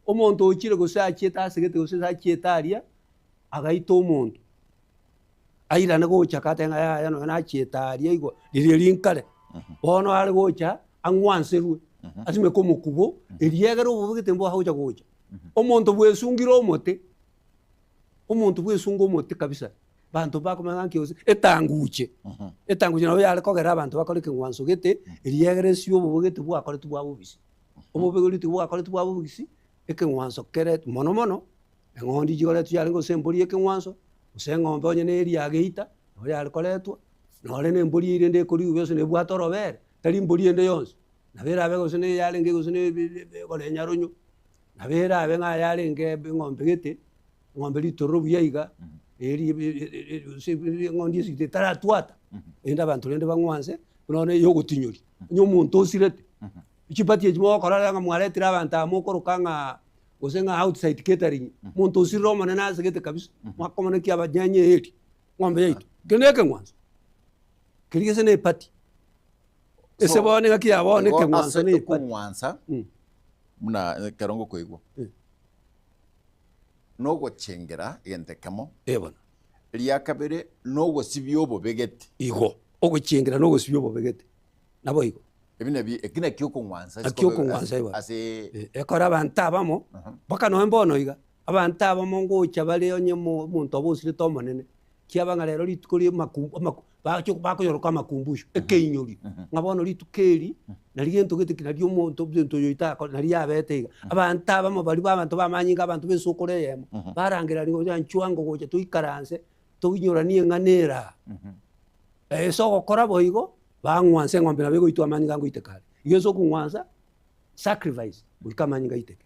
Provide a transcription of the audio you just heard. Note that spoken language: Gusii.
Omonto ochire gose achiete asegete gose achiete aria, agaita omonto, airane gocha gatebe ng'a yaya nonye nachiete aria igo, riria rinkare, bono are gocha ang'wanserwe, asimeke omokubo, erio egere obobe gete mboagocha gocha. Omonto bwesungire omote, omonto bwesunga omote kabisa, banto mbakomanya ng'a nki gose, etanguche, etanguche nabo yare kogera abanto bakore ekeng'wanso gete, erio egere ase obobe gete bwakoretwe bwa bobisi. Obobe boria tibwakoretwe bwa bobisi, ekeng'wanso kere mono mono, eng'ondi chigoretwa chiarenge gose embori y'ekeng'wanso, gose eng'ombe onye na eria geita, nabo yare koretwa, nore na embori eywo rende ekorigwa gose nebwate orobere, tari mbori ende yonsi, nabo erabe gose na eyarenge gose na egora enyaronyo, nabo erabe ng'a yarenge eng'ombe gete, eng'ombe ritororo buya iga, eri gose eng'ondi esibiti etaratwata, erinde abanto rende bang'wanse, buna bono eyogotinyoria, onye omonto osirete. Chipati echi mogokora rero ng'a mwaretire abanto aba mokoroka ng'a gose ng'a outside catering, omonto osirire omonene asegete kabisa, mwakomana ki abanyenye eeri, eng'ombe yaito, ekio na ekeng'wanso, keria gese na epati. Ase So, bono engaki ya bono igo ekeng'wanso ase na epati. ekong'wansa buna ekero ngokoigwa, nogochengera egento ekemo, Eh bono. ria kabere nogosibia obobegeti. Igo, ogochengera na ogosibia obobegeti, naboigo. Ebi nabio, eki nakio okong'wansa ase Nakio okong'wansa igo. ase Eh, ekero abanto abamo, mpaka nonya mbono iga, abanto abamo ngocha bare onye mo omonto obo osirete omonene, kiaba ng'a rero rituko ria amaku amaku bache bakoyoroka amakumbusho, ekeinyorio, ng'a bono rituko eri, nari gento gete ki nari omonto omonto oyo oito akore nari yabete iga. Abanto abamo baria ba abanto bamanyinga abanto ba esokoro eyemo, barangerania gocha inchuo ango gocha toikaranse, toinyoranie eng'ana ere aa. Ase ogokora boigo, bang'wansa eng'ombe nabo egoitwa amanyinga ngoiteka are. Igo ase okong'wansa, sacrifice, goika amanyinga aiteke.